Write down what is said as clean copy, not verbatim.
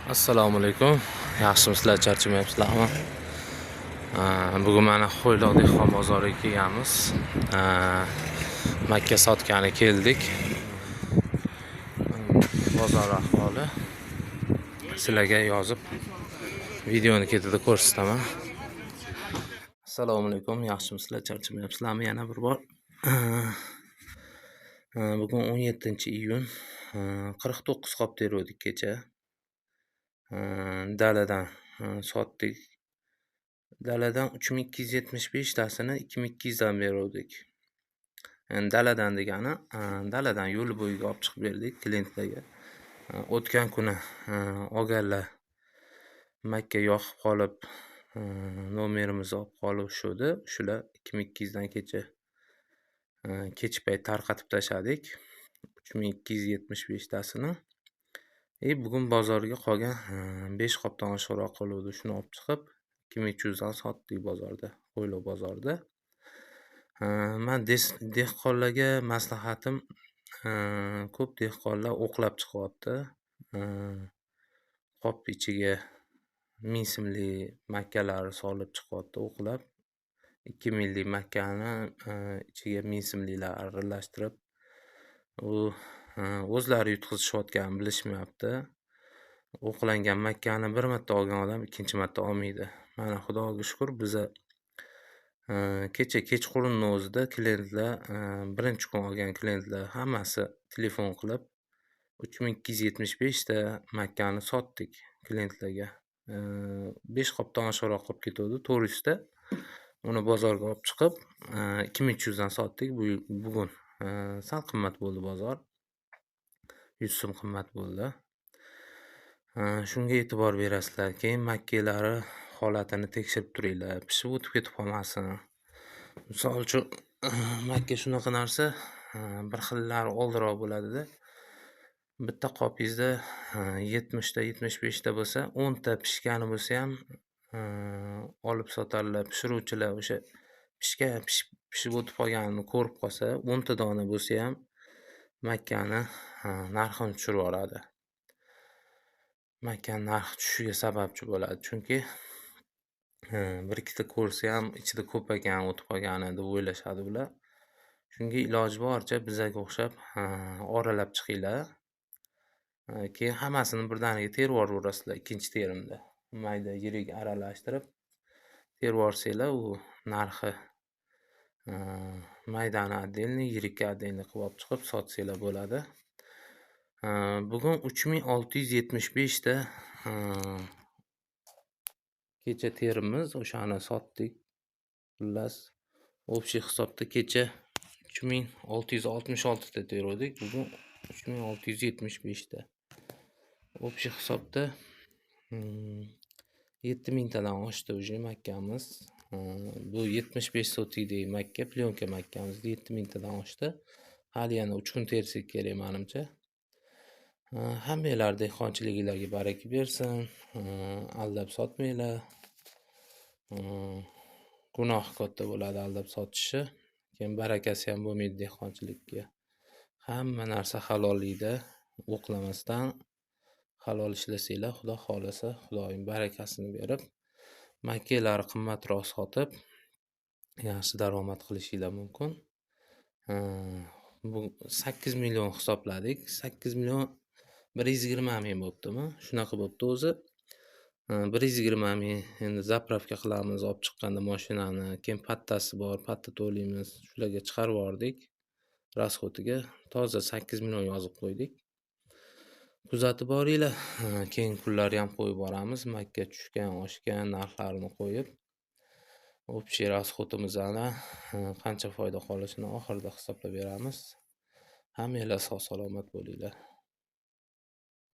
Assalomu alaykum. Yaxshimisizlar, charchamayapsizlarmi? Bugun mana Qo'yliq dehqon bozoriga kelganmiz. Makka sotgani keldik. Bozor ahvoli. Sizlarga yozib videoni ketida ko'rsataman. Assalomu alaykum. Yaxshimisizlar, charchamayapsizlarmi? Yana bir bor. Bugun 17-iyun. 49 qop teruvdik kecha. Daladan sotdik. Daladan 3275 tasini 2200 dan beruvdik. Endi daladan degani, daladan yo'l bo'yiga olib chiqib berdik klientlarga. O'tgan kuni olganlar makka yoqib qolib, nomerimizni olib qolishuvdi. Shular 2200 dan kecha kech payt tarqatib tashladik. 3275 tasini. И bugun bozorga qolgan 5 qopdan oshiqroq qoluvdi. Shuni olib chiqib 2300 dan sotdik bozorda, Qo'yliq bozorida. Man dehqonlarga maslahatim, ko'p dehqonlar o'qlab chiqyapti. Qop ichiga 1000 so'mlik makkalarni solib chiqyapti o'qlab. 2000 lik makkani ichiga 1000 so'mliklar aralashtirib, u o'zlari yutqizishayotganini bilishmayapti. O'qlangan makkani bir marta olgan odam ikkinchi marta olmaydi. Mana, Xudoga shukur, biza kecha kechqurunni o'zida klientlar, birinchi kun olgan klientlar hammasi telefon qilib, 3275 ta makkani sotdik klientlarga. 5 qopdan oshiqroq qolib ketuvdi, 400 ta. Uni bozorga olib chiqib, 2300 dan sotdik bugun. Sal qimmat bo'ldi bozor. 100 so'm qimmat bo'ldi. Shunga e'tibor berasizlar. Keyin makkalari holatini tekshirib turinglar. Pishib o'tib ketib qolmasin. Misol uchun, makka shunaqa narsa, bir xillari oldinroq bo'ladida. Bitta qopingizda 70 ta, 75 ta bo'lsa, 10 ta pishgani bo'lsa ham olib sotarlar. Pishiruvchilar o'sha pishgan, pishib o'tib qolganini ko'rib qolsa, 10 ta dona bo'lsa ham makkani narxini tushirib yuboradi. Makkani narxi tushishiga sababchi bo'ladi. Chunki bir ikkita ko'rsa ham, ichida ko'p ekan o'tib qolgani deb o'ylashadi ular. Shunga iloji boricha bizaga o'xshab oralab chiqinglar. Keyin hammasini birdaniga terib yuboraverasizlar ikkinchi terimda. Mayda yirik aralashtirib terib yuborsanglar, u narxi maydani отдельный, yirikka отдельный qilib olib chiqib sotsanglar bo'ladi. Bugun 3675 ta kecha terimiz, o'shani sotdik. Xullas, общий hisobda kecha 3666 ta teruvdik, bugun 3675 ta. Общий hisobda 7000 tadan oshdi уже makkamiz. Bu 75 sotikdagi makka, plyonka makkamiz 7000 tadan oshdi. Hali yana 3 kun tersak kerak manimcha. Hammanglar dehqonchiliginglarga baraka bersin. Aldab sotmanglar. Gunoh katta bo'ladi aldab sotishi. Keyin barakasi ham bo'lmaydi dehqonchilikka. Hamma narsa halollikda, o'qlamasdan halol ishlasanglar, Xudo xohlasa, Xudoyim barakasini berib, makkalar qimmatroq sotib, yaxshi daromad qilishinglar mumkin. Bu 8 million hisobladik. 8 million 120 ming bo'ptimi? Shunaqa bo'pti o'zi. 120 ming endi заправка qilamiz olib chiqqanda mashinani, keyin pattasi bor, patta to'laymiz. Shularga chiqarib yubordik. Расход iga toza 8 million yozib qo'ydik. Kuzatib boringlar. Keyingi kunlari ham qo'yib boramiz. Makka tushgan, oshgan narxlarini qo'yib, общий расход imizni qancha foyda qolishini oxirida hisoblab beramiz. Hammanglar sog' salomat bo'linglar.